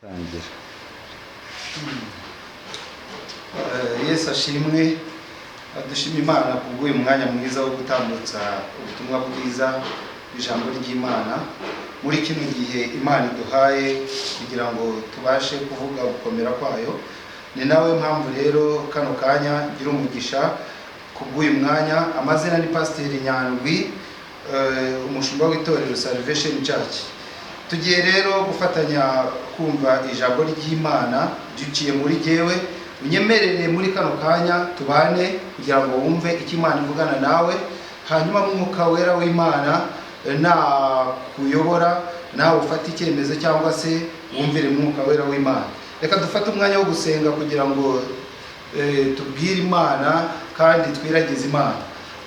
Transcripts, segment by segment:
Tangira. Yesu ashimwe. Dushima Imana kubw'uyu mwanya mwiza wo gutambutsa ubutumwa bwiza, ijambo ry'Imana, muri kino gihe Imana iduhaye kugira ngo tubashe kuvuga gukomera kwayo. Ni nawe mpamvu rero kano kanya ngira umugisha kubw'uyu mwanya. Amazina ni Pasiteri Nyandwi, umushumba w'itorero Salvation Church. Tugiye rero gufatanya kumva ijambo ry'Imana duciye muri jyewe. Unyemerere muri kano kanya tubane kugira ngo wumve icyo Imana ivugana nawe, hanyuma Mwuka Wera w'Imana nakuyobora, nawe ufate icyemezo cyangwa se wumvire Mwuka Wera w'Imana. Reka dufate umwanya wo gusenga kugira ngo tubwire Imana kandi twiragize Imana.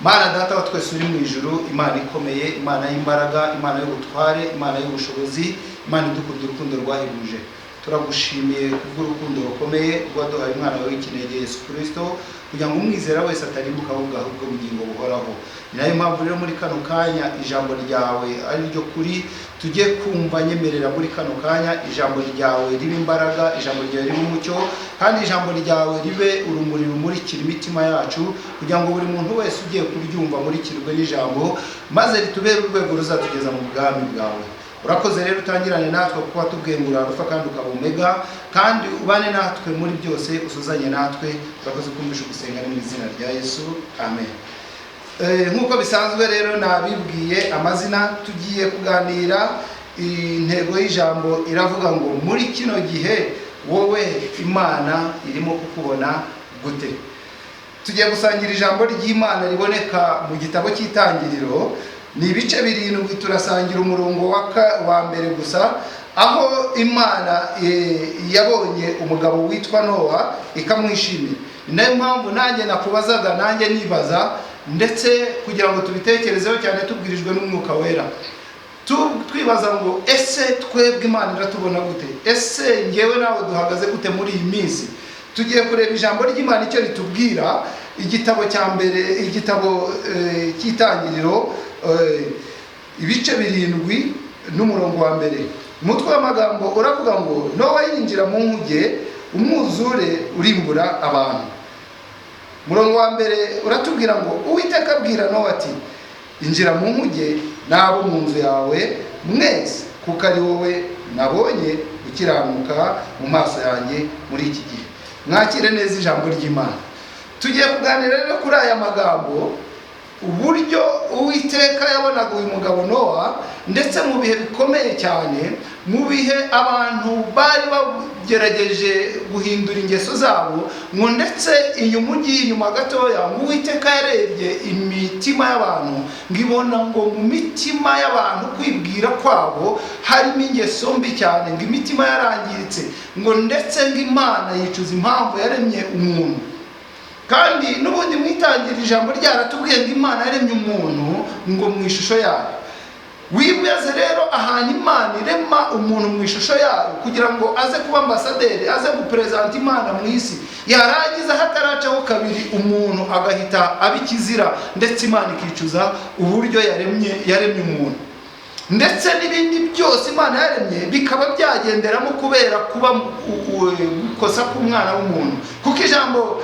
Mana Data wa twese uri mu ijuru, Imana ikomeye, Imana y'imbaraga, Imana y'ubutware, Imana y'ubushobozi, Imana idukunda urukundo rwahebuje, turagushimiye kubw'urukundo rukomeye rwaduhaye umwana wawe w'ikinege Yesu Kirisito, kugira ngo umwizera wese atarimbuka ahubwo ahabwe ubugingo buhoraho. Ni nayo mpamvu rero muri kano kanya ijambo ryawe ari ryo kuri tujye kumva. Nyemerera muri kano kanya ijambo ryawe ribe imbaraga, ijambo ryawe ribe umucyo, kandi ijambo ryawe ribe urumuri rumurikira imitima yacu, kugira ngo buri muntu wese ugiye kuryumva amurikirwe n'ijambo, maze ritubere urwego ruzatugeza mu bwami bwawe. Urakoze rero, utangirane natwe kuko watubwiye ngo uri Alufa kandi ukaba Omega, kandi ubane natwe muri byose, usuzanye natwe. Urakoze kumvisha ugusenga, ni mu izina rya Yesu, amen. Nk'uko bisanzwe rero nabibwiye amazina, tugiye kuganira. Intego y'ijambo iravuga ngo: muri kino gihe wowe Imana irimo kukubona gute? Tugiye gusangira ijambo ry'Imana riboneka mu gitabo cy'Itangiriro, ni ibice 7. Turasangira umurongo wa mbere gusa, aho Imana yabonye umugabo witwa Nowa ikamwishimira. Ni nayo mpamvu nanjye nakubazaga, nanjye nibaza, ndetse kugira ngo tubitekerezeho cyane tubwirijwe n'Umwuka Wera, twibaza ngo: ese twebwe Imana iratubona gute? Ese ngewe nawe duhagaze gute muri iyi minsi? Tugiye kureba ijambo ry'Imana icyo ritubwira. Igitabo cya mbere, igitabo cy'Itangiriro, ibice 7 n'umurongo wa mbere. Umutwe w'amagambo uravuga ngo: Nowa yinjira mu nkuge, umwuzure urimbura abantu. Umurongo wa mbere uratubwira ngo: Uwiteka abwira Nowa ati: injira mu nkuge n'abo mu nzu yawe mwese, kuko ari wowe nabonye ukiranuka mu maso yanjye muri iki gihe. Mwakire neza ijambo ry'Imana. Tugiye kuganira rero kuri aya magambo, uburyo Uwiteka yabonaga uyu mugabo Nowa, ndetse mu bihe bikomeye cyane, mu bihe abantu bari bagerageje guhindura ingeso zabo, ngo ndetse inyuma, ugiye inyuma gatoya, ngo Uwiteka yarebye imitima y'abantu, ngo ibona ngo mu mitima y'abantu kwibwira kwabo harimo ingeso mbi cyane, ngo imitima yarangiritse, ngo ndetse ngo Imana yicuza impamvu yaremye umuntu. Kandi n'ubundi mwitangira ijambo ryaratubwiye ngo Imana yaremye umuntu ngo mu ishusho yayo. Wibaze rero ahantu Imana irema umuntu mu ishusho yayo kugira ngo aze kuba ambasaderi, aze guperezanta Imana mu isi, yarangiza hataracaho kabiri umuntu agahita aba ikizira, ndetse Imana ikicuza uburyo yaremye umuntu, ndetse n'ibindi byose Imana yaremye bikaba byagenderamo kubera kuba gukosa k'umwana w'umuntu. Kuko ijambo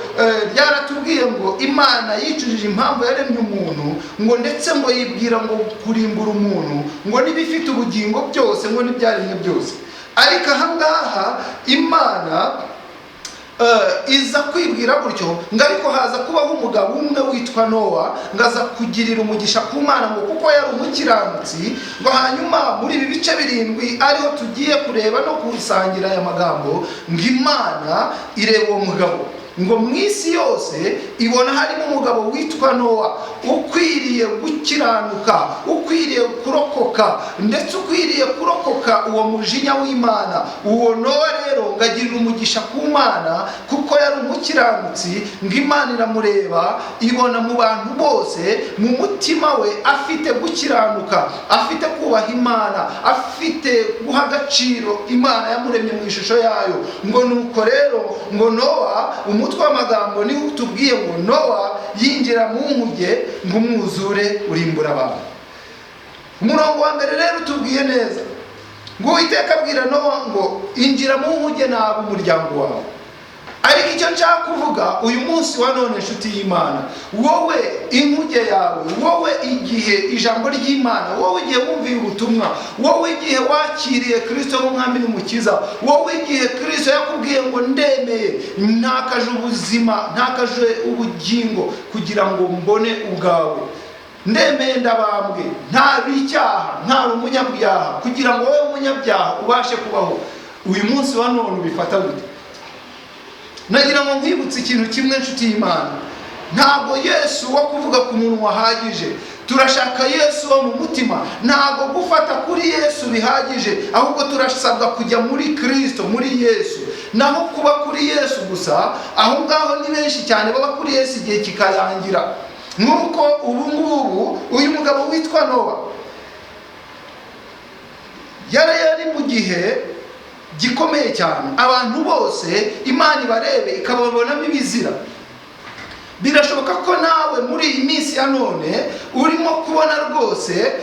ryaratubwiye ngo Imana yicujije impamvu yaremye umuntu, ngo ndetse ngo yibwira ngo kurimbura umuntu ngo n'ibifite ubugingo byose, ngo n'ibyaremwe byose. Ariko ahangaha Imana iza kwibwira gutyo, ngo ariko haza kubaho umugabo umwe witwa Nowa, ngo aza kugirira umugisha ku Mana, ngo kuko yari umukiranutsi. Ngo hanyuma muri ibi bice 7 ariho tugiye kureba no gusangira aya magambo, ngo Imana ireba uwo mugabo, ngo mu isi yose ibona harimo umugabo witwa Nowa ukwiriye gukiranuka, ukwiriye kurokoka, ndetse ukwiriye kurokoka uwo mujinya w'Imana. Uwo Nowa rero ngo agirira umugisha ku Mana kuko yari umukiranutsi, ngo Imana iramureba ibona mu bantu bose mu mutima we afite gukiranuka, afite kubaha Imana, afite guha agaciro Imana yamuremye mu ishusho yayo. Ngo nuko rero ngo Nowa, umutwe w'amagambo niwo utubwiye ngo Nowa yinjira mu nkuge, ngo umwuzure urimbura abantu. Umurongo wa mbere rero utubwiye neza. Ngo Uwiteka abwira Nowa ngo: "Injira mu nkuge nawe umuryango wawe." Ariko icyo nshaka kuvuga uyu munsi wa none, inshuti y'Imana, wowe inkuge yawe, wowe igihe ijambo ry'Imana, wowe igihe wumviye ubutumwa, wowe igihe wakiriye Kirisito nk'umwami n'umukiza, wowe igihe Kirisito yakubwiye ngo: "Ndemeye, ntakaje ubuzima, ntakaje ubugingo kugira ngo mbone ubwawe, ndemeye ndabambwe, ntari icyaha, ntari umunyabyaha, kugira ngo wowe umunyabyaha ubashe kubaho," uyu munsi wa none ubifata gute? Nagira ngo nkwibutse ikintu kimwe, inshuti y'Imana. Ntabwo Yesu wo kuvuga ku munwa ahagije, turashaka Yesu wo mu mutima. Ntabwo gufata kuri Yesu bihagije, ahubwo turasabwa kujya muri Kirisito, muri Yesu. Naho kuba kuri Yesu gusa, aho ngaho ni benshi cyane baba kuri Yesu igihe kikarangira. Nk'uko ubu ngubu uyu mugabo witwa Nowa yari mu gihe gikomeye cyane, abantu bose Imana ibarebe ikababonamo ibizira. Birashoboka ko nawe muri iyi minsi ya none urimo kubona rwose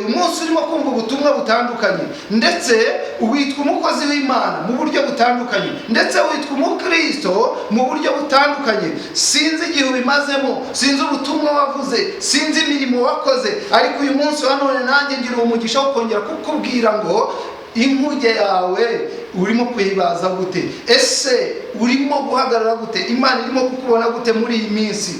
umunsi urimo kumva ubutumwa butandukanye, ndetse witwa umukozi w'Imana mu buryo butandukanye, ndetse witwa umukristo mu buryo butandukanye. Sinzi igihe ubimazemo, sinzi ubutumwa wavuze, sinzi imirimo wakoze, ariko uyu munsi wa none nanjye ngira umugisha wo kongera kukubwira ngo: inkuge yawe urimo kuyibaza gute? Ese urimo guhagarara gute? Imana irimo kukubona gute muri iyi minsi?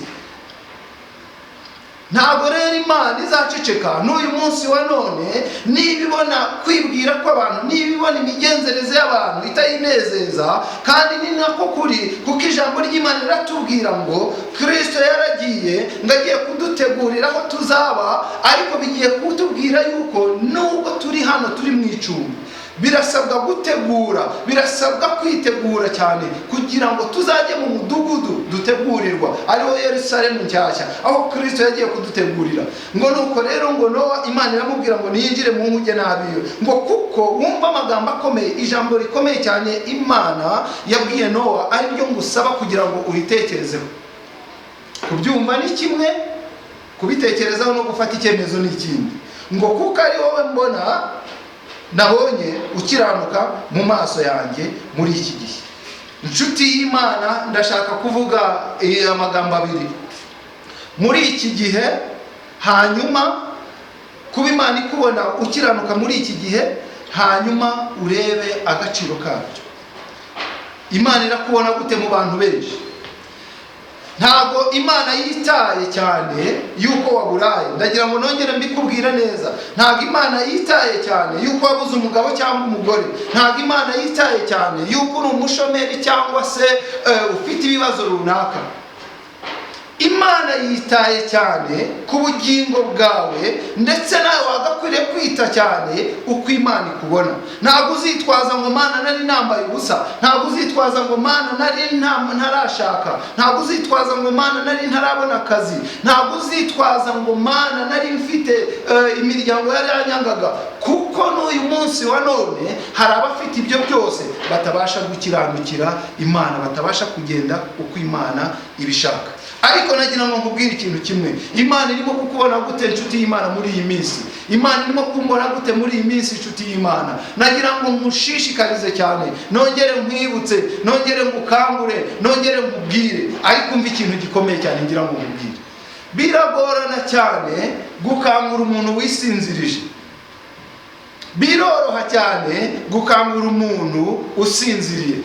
Ntabwo rero Imana izaceceka n'uyu munsi wa none. Niba ibona kwibwira kw'abantu, niba ibona imigenzereze y'abantu itayinezeza, kandi ni nako kuri, kuko ijambo ry'Imana riratubwira ngo Kirisito yaragiye ngo agiye kudutegurira aho tuzaba, ariko bigiye kutubwira yuko nubwo turi hano, turi mu icumbi, birasabwa gutegura, birasabwa kwitegura cyane kugira ngo tuzajye mu mudugudu dutegurirwa, ariwo Yerusalemu nshyashya, aho Kirisito yagiye kudutegurira. Ngo nuko rero ngo Nowa Imana iramubwira ngo niyinjire mu nkuge n'abiwe, ngo kuko wumva amagambo akomeye. Ijambo rikomeye cyane Imana yabwiye Nowa ari ryo ngusaba kugira ngo uritekerezeho. Kubyumva ni kimwe, kubitekerezaho no gufata icyemezo ni ikindi. Ngo: "Kuko ari wowe mbona, nabonye ukiranuka mu maso yanjye muri iki gihe." Inshuti y'Imana, ndashaka kuvuga amagambo abiri: muri iki gihe, hanyuma kuba Imana ikubona ukiranuka muri iki gihe, hanyuma urebe agaciro kabyo. Imana irakubona gute mu bantu benshi? Ntabwo Imana yitaye cyane yuko waburaye. Ndagira ngo nongere mbikubwire neza: ntabwo Imana yitaye cyane yuko wabuze umugabo cyangwa umugore, ntabwo Imana yitaye cyane yuko uri umushomeri cyangwa se ufite ibibazo runaka. Imana yitaye cyane ku bugingo bwawe, ndetse nawe wagakwiriye kwita cyane uko Imana ikubona. Ntabwo uzitwaza ngo: "Mana, nari nambaye ubusa." Ntabwo uzitwaza ngo: "Mana, nari ntarashaka." Ntabwo uzitwaza ngo: "Mana, nari ntarabona akazi." Ntabwo uzitwaza ngo: "Mana, nari mfite imiryango yari yanyangaga," kuko n'uyu munsi wa none hari abafite ibyo byose batabasha gukiranukira Imana, batabasha kugenda uko Imana ibishaka. Ariko nagira ngo nkubwire ikintu kimwe: Imana irimo kukubona gute, inshuti y'Imana, muri iyi minsi? Imana irimo kumbona gute muri iyi minsi, inshuti y'Imana? Nagira ngo nkushishikarize cyane, nongere nkwibutse, nongere ngukangure, nongere nkubwire. Ariko umva ikintu gikomeye cyane ngira ngo nkubwire: biragorana cyane gukangura umuntu wisinzirije, biroroha cyane gukangura umuntu usinziriye.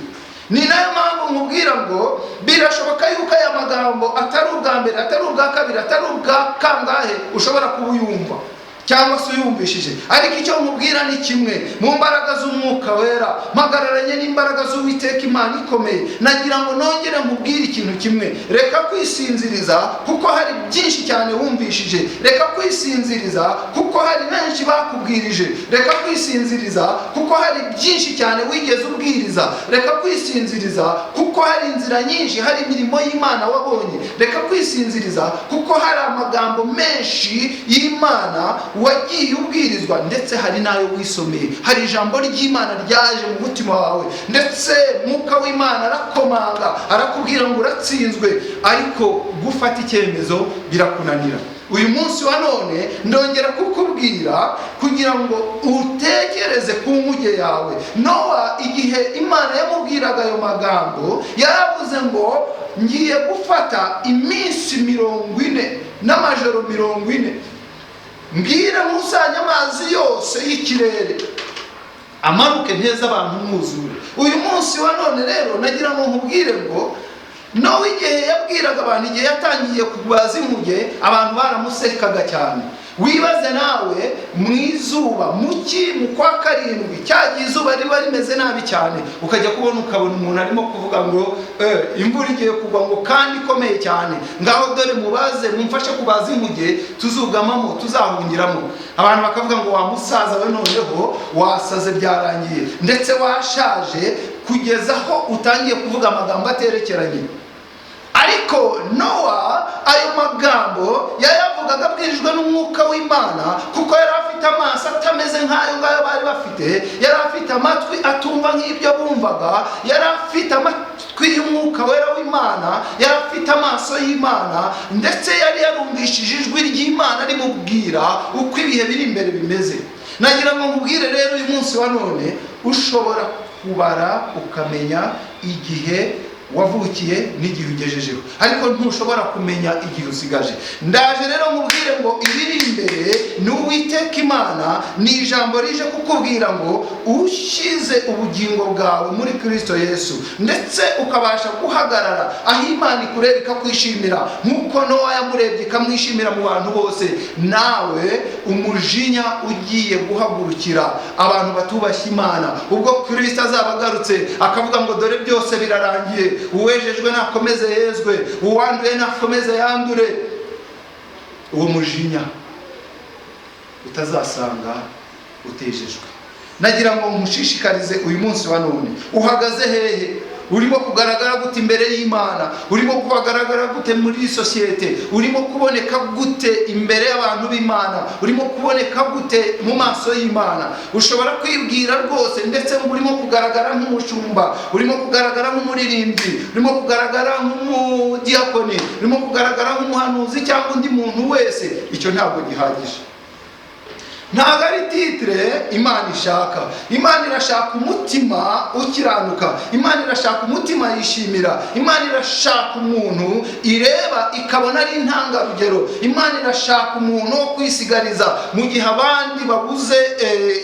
Ni nayo mpamvu nkubwira ngo birashoboka yuko aya magambo atari ubwa mbere, atari ubwa kabiri, atari ubwa kangahe ushobora kuba uyumva cyangwa se uyumvishije. Ariko icyo nkubwira ni kimwe: mu mbaraga z'Umwuka Wera, mpagararanye n'imbaraga z'Uwiteka Imana ikomeye, nagira ngo nongere nkubwire ikintu kimwe: reka kwisinziriza, kuko hari byinshi cyane wumvishije. Reka kwisinziriza, kuko hari benshi bakubwirije. Reka kwisinziriza, kuko hari byinshi cyane wigeze ubwiriza. Reka kwisinziriza, kuko hari inzira nyinshi, hari imirimo y'Imana wabonye. Reka kwisinziriza, kuko hari amagambo menshi y'Imana wagiye ubwirizwa, ndetse hari n'ayo wisomeye. Hari ijambo ry'Imana ryaje mu mutima wawe, ndetse Mwuka w'Imana arakomanga, arakubwira ngo uratsinzwe, ariko gufata icyemezo birakunanira. Uyu munsi wa none ndongera kukubwira kugira ngo utekereze ku nkuge yawe. Nowa, igihe Imana yamubwiraga ayo magambo, yaravuze ngo ngiye gufata iminsi 40 n'amajoro 40, mbwire nkusanye amazi yose y'ikirere amanuke nteze abantu umwuzure. Uyu munsi wa none rero nagira ngo nkubwire ngo Nowa igihe yabwiraga abantu, igihe yatangiye kubaza inkuge, abantu baramusekaga cyane. Wibaze nawe mu izuba, mu ki, mu kwa karindwi, cya gihe izuba riba rimeze nabi cyane, ukajya kubona ukabona umuntu arimo kuvuga ngo imvura igiye kugwa, ngo kandi ikomeye cyane, ngaho dore mubaze, mumfashe kubaza inkuge tuzugamamo, tuzahungiramo. Abantu bakavuga ngo wa musaza we, noneho wasaze byarangiye, ndetse washaje kugeza aho utangiye kuvuga amagambo aterekeranye. Ariko Nowa ayo magambo yayavugaga abwirijwe n'umwuka w'Imana, kuko yari afite amaso atameze nk'ayo ngayo bari bafite, yari afite amatwi atumva nk'ibyo bumvaga, yari afite amatwi y'umwuka wera w'Imana, yari afite amaso y'Imana, ndetse yari yarumvishije ijwi ry'Imana rimubwira uko ibihe biri imbere bimeze. Nagira ngo nkubwire rero uyu munsi wa none, ushobora kubara ukamenya igihe wavukiye n'igihe ugejejeho, ariko ntushobora kumenya igihe usigaje. Ndaje rero nkubwire ngo ibiri imbere ni Uwiteka Imana, ni ijambo rije kukubwira ngo ushyize ubugingo bwawe muri Kristo Yesu, ndetse ukabasha guhagarara aho Imana ikureba ikakwishimira, nk'uko Nowa yamurebye ikamwishimira mu bantu bose, nawe umujinya ugiye guhagurukira abantu batubashye Imana, ubwo Kristo azaba agarutse akavuga ngo dore byose birarangiye, uwejejwe nakomeze yezwe, uwanduye nakomeze yandure, uwo mujinya utazasanga utejejwe. Nagira ngo nkushishikarize uyu munsi wa none, uhagaze hehe? Urimo kugaragara gute imbere y'Imana? Urimo kugaragara gute muri sosiyete? Urimo kuboneka gute imbere y'abantu b'Imana? Urimo kuboneka gute mu maso y'Imana? Ushobora kwibwira rwose ndetse ngo urimo kugaragara nk'umushumba, urimo kugaragara nk'umuririmbyi, urimo kugaragara nk'umudiyakoni, urimo kugaragara nk'umuhanuzi cyangwa undi muntu wese. Icyo ntabwo gihagije, ntabwo ari titre Imana ishaka. Imana irashaka umutima ukiranuka, Imana irashaka umutima yishimira, Imana irashaka umuntu ireba ikabona ari intangarugero, Imana irashaka umuntu wo kwisigariza mu gihe abandi babuze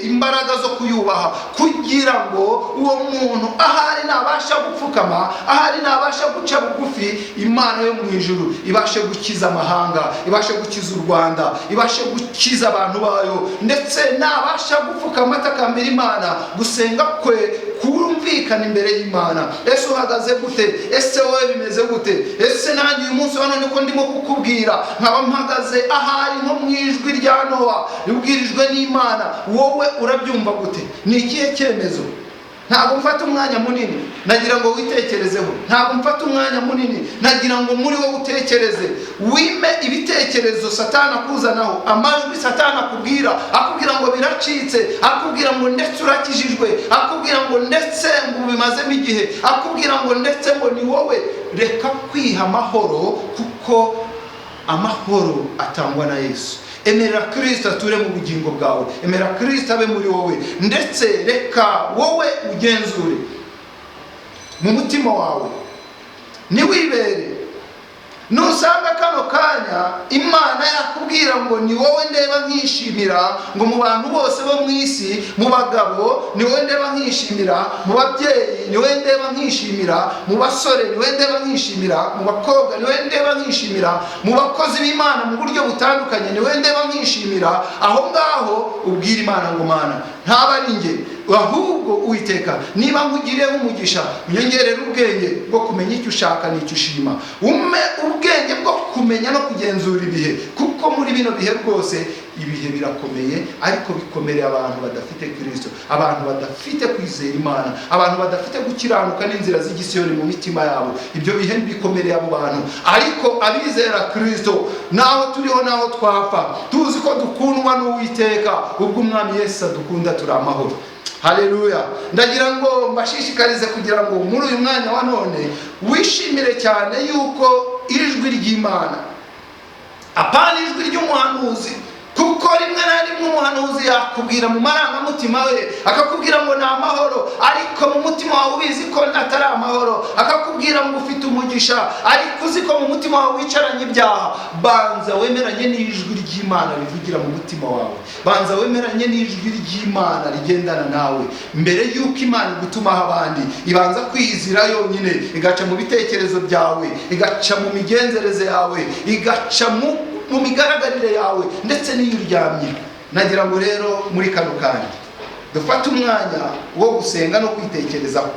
imbaraga zo kuyubaha, kugira ngo uwo muntu ahari nabasha gupfukama, ahari nabasha guca bugufi, Imana yo mu ijuru ibashe gukiza amahanga, ibashe gukiza u Rwanda, ibashe gukiza abantu bayo, ndetse nabasha gupfukama atakambira Imana, gusenga kwe kumvikana imbere y'Imana. Ese uhagaze gute? Ese wowe bimeze gute? Ese nanjye uyu munsi wa none ko ndimo kukubwira nkaba mpagaze ahari nko mu ijwi rya Nowa ribwirijwe n'Imana, wowe urabyumva gute? Ni ikihe cyemezo? Ntabwo mfata umwanya munini, nagira ngo witekerezeho. Ntabwo mfata umwanya munini, nagira ngo muri wowe utekereze, wime ibitekerezo Satani akuzanaho, amajwi Satani akubwira, akubwira ngo biracitse, akubwira ngo ndetse urakijijwe, akubwira ngo ndetse ngo ubimazemo igihe, akubwira ngo ndetse ngo ni wowe. Reka kwiha amahoro, kuko amahoro atangwa na Yesu. Emerera Kirisito ature mu bugingo bwawe, emera Kirisito abe muri wowe, ndetse reka wowe ugenzure mu mutima wawe, ntiwibere. Nusanga kano kanya Imana yakubwira ngo ni wowe ndeba nkishimira, ngo mu bantu bose bo mu isi, mu bagabo ni wowe ndeba nkishimira, mu babyeyi ni wowe ndeba nkishimira, mu basore ni wowe ndeba nkishimira, mu bakobwa ni wowe ndeba nkishimira, mu bakozi b'Imana mu buryo butandukanye ni wowe ndeba nkishimira, aho ngaho ubwira Imana ngo Mana, ntaba ari njye, ahubwo Uwiteka, niba nkugiriyeho umugisha, unyongerere ubwenge bwo kumenya icyo ushaka n'icyo ushima, umpe ubwenge bwo kumenya no kugenzura ibihe, kuko muri bino bihe rwose ibihe birakomeye, ariko bikomereye abantu badafite Kirisito, abantu badafite kwizera Imana, abantu badafite gukiranuka n'inzira z'igisiyoni mu mitima yabo. Ibyo bihe bikomereye abo bantu, ariko abizera Kirisito, naho turiho naho twapfa, tuzi ko dukundwa n'Uwiteka. Ubwo Umwami Yesu adukunda, turi amahoro. Haleluya! Ndagira ngo mbashishikarize kugira ngo muri uyu mwanya wa none wishimire cyane yuko ijwi ry'Imana Apana ijwi ry'umuhanuzi, kuko rimwe na rimwe umuhanuzi yakubwira mu marangamutima we, akakubwira ngo ni amahoro, ariko mu mutima wawe ubizi ko atari amahoro. Akakubwira ngo ufite umugisha, ariko uzi ko mu mutima wawe wicaranye ibyaha. Banza wemeranye n'ijwi ry'Imana rivugira mu mutima wawe, banza wemeranye n'ijwi ry'Imana rigendana nawe. Mbere y'uko Imana igutumaho abandi, ibanza kwizira yonyine, igaca mu bitekerezo byawe, igaca mu migenzereze yawe, igaca mu migaragarire yawe, ndetse n'iyo uryamye. Nagira ngo rero muri kano kanya dufate umwanya wo gusenga no kwitekerezaho,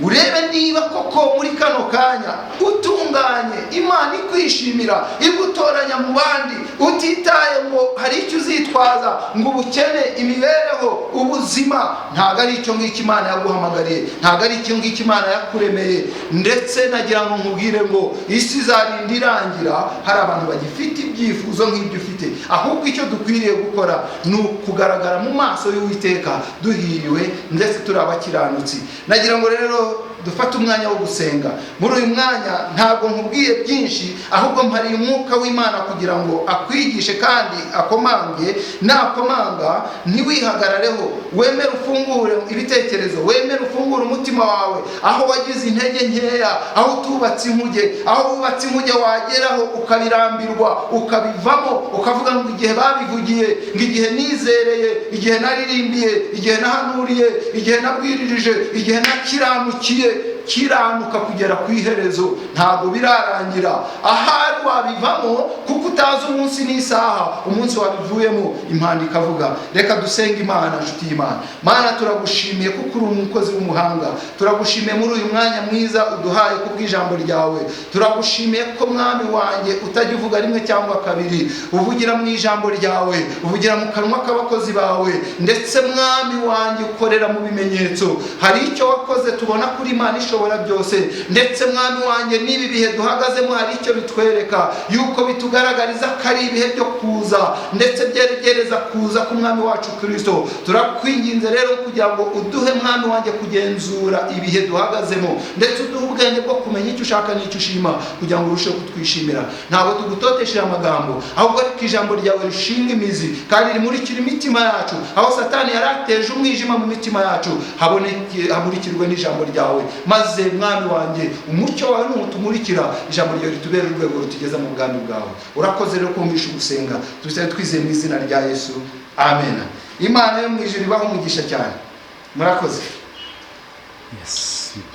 urebe niba koko muri kano kanya utunganye, Imana ikwishimira, igutoranya mu bandi, utitaye ngo hari icyo uzitwaza, ngo ubukene, imibereho, ubuzima. Ntabwo ari icyo ngicyo Imana yaguhamagariye, ntabwo ari icyo ngicyo Imana yakuremeye. Ndetse nagira ngo nkubwire ngo isi izarinda irangira hari abantu bagifite ibyifuzo nk'ibyo ufite. Ahubwo icyo dukwiriye gukora ni ukugaragara mu maso y'Uwiteka duhiriwe, ndetse turi abakiranutsi. Nagira ngo rero dufate umwanya wo gusenga. Muri uyu mwanya ntabwo nkubwiye byinshi, ahubwo mpariye umwuka w'Imana kugira ngo akwigishe kandi akomange. Nakomanga ntiwihagarareho, wemere ufungure ibitekerezo, wemere ufungure umutima wawe. Aho wagize intege nkeya, aho utubatse inkuge, aho wubatse inkuge wageraho ukabirambirwa, ukabivamo, ukavuga ngo igihe babivugiye, ngo igihe nizereye, igihe naririmbiye, igihe nahanuriye, igihe nabwiririje, igihe nakiranukiye. Kiranuka kugera ku iherezo, ntabwo birarangira. Ahari wabivamo kuko utazi umunsi n'isaha. Umunsi wabivuyemo, impanda ikavuga. Reka dusenge Imana. Nshuti y'Imana, Mana, turagushimiye kuko uri umukozi w'umuhanga. Turagushimiye muri uyu mwanya mwiza uduhaye kubw'ijambo ryawe. Turagushimiye ko, Mwami wanjye, utajya uvuga rimwe cyangwa kabiri, uvugira mu ijambo ryawe, uvugira mu kanwa k'abakozi bawe, ndetse, Mwami wanjye, ukorera mu bimenyetso. Hari icyo wakoze tubona kuri Imana ishobora byose. Ndetse, Mwami wanjye, n'ibi bihe duhagazemo hari icyo bitwereka, yuko bitugaragariza ko ari ibihe byo kuza, ndetse byegereza kuza k'Umwami wacu Kirisito. Turakwinginze rero kugira ngo uduhe, Mwami wanjye, kugenzura ibihe duhagazemo, ndetse uduhe ubwenge bwo kumenya icyo ushaka n'icyo ushima, kugira ngo urusheho kutwishimira. Ntabwo tugutotesheje amagambo, ahubwo ariko ijambo ryawe rishinga imizi kandi rimurikira imitima yacu. Aho Satani yari ateje umwijima mu mitima yacu, hamurikirwe n'ijambo ryawe. Maze, Mwami wanjye, umucyo wawe nutumurikira, ijambo ryawe ritubere urwego rutugeza mu bwami bwawe. Urakoze rero kumvisha ugusenga. Tubisabe twizeye mu izina rya Yesu, amen. Imana yo mu ijuru ibahe umugisha cyane. Murakoze. Yes.